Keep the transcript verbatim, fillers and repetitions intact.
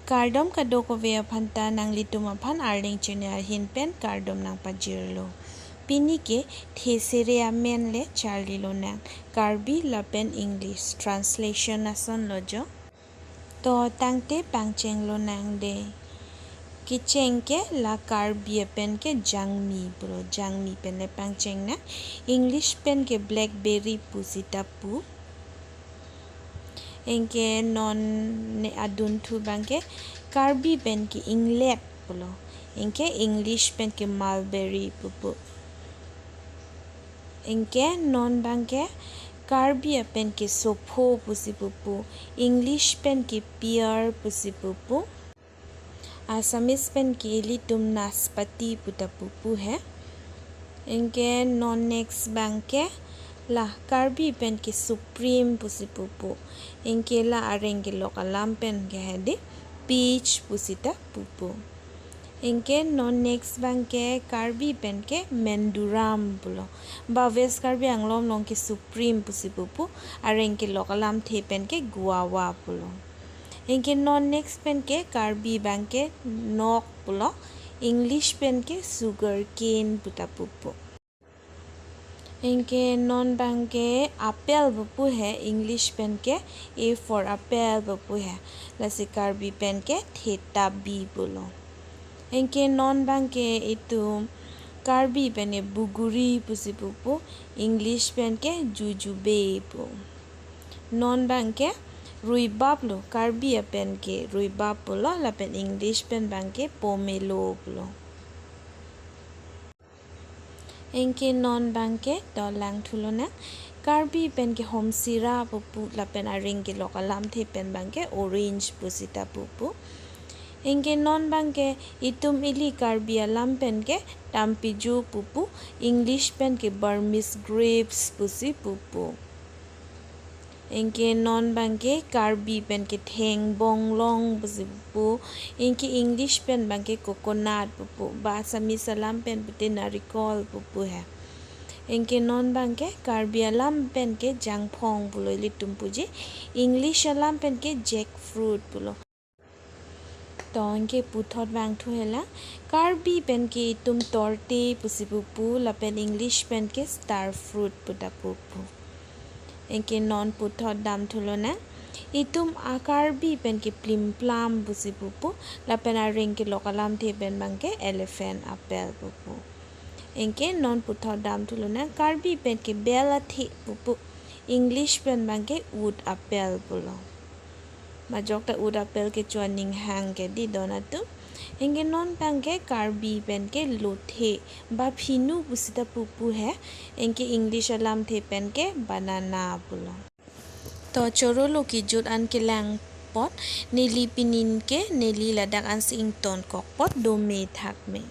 Kardom kadokave aphan ta, nanglitum aphan Arleng channel ahin pen kardom nangpajirlo. Pini ke thesere amen le charlilonang, Karbi lapen English translation asonlo jo. To tangte pangchenglonang de. Kecheng ke la Karbi apen ke jangmi pulo, jangmi pen le pangchengnang. English pen ke blackberry pusita pu. Anke non ne adunthu abang ke Karbi pen ke inglep pulo. Anke English pen ke mulberry pupu. Anke non abang ke Karbi apen ke sopho pusi pupu. English pen ke pear pusi pupu. Assamese pen ke ilitum naspati puta pupu he. Anke non next abang ke la Karbi pen ke supreme pusi pupu. Anke la areng kelok alam pen ke hedi peach pusita pupu. Anke non next abang ke Karbi pen ke menduram pulo. Ba West Karbi Anglong along ke supreme pusi pupu, areng kelok alamthe pen ke guava pulo. Anke non next pen ke Karbi abang ke nok pulo, English pen ke sugar cane puta pupu. Anke non abang ke apple pupu he, English pen ke A for apple pupu he. Lasi Karbi pen ke thetabi pulo. Anke non abang ke itum Karbi pen ke buguri pusi pupu, English pen ke jujube pu. Non abang ke ruibap lo, Karbi apen ke ruibap pulo, lapen English pen abang ke pomelo pulo. Anke non abang ke to langthulonang, Karbi pen ke homsira pupu, lapen areng kelok alamthe pen abang ke orange pusita pupu. Anke non abang ke itum ili Karbi alam pen ke tampijo pupu, English pen ke Burmese grapes pusi pupu. Anke non abang ke Karbi pen ke thengbonglong pusi pupu. Anke English pen abang ke coconut pupu. Ba Assamese alam pen pute narikol pupu he. Anke non abang ke Karbi alam pen ke jangphong pulo ilitum puji. English alam pen ke jackfruit pulo. To anke puthot vangthu hela, Karbi pen ke itum torte pusi pupu, lapen English pen ke star fruit puta pupu. Anke non puthot damthulonang, itum a Karbi pen ke plimplam pusi pupu, lapen areng kelok alamthe pen abang ke elephant apple pupu. Anke non puthot damthulonang, Karbi pen ke bel athe pupu, English pen abang ke ut apple pulo. Majok ta ut apple kecho aning hang ke di don atum. Anke non abang ke Karbi pen ke lothe ba phinu pusita pupu he. Anke English alamthe pen ke banana pulo. To chorolo kejut an kelang apot, neli pinin ke neli ladak ansi ingtonkok apot, dome thakme.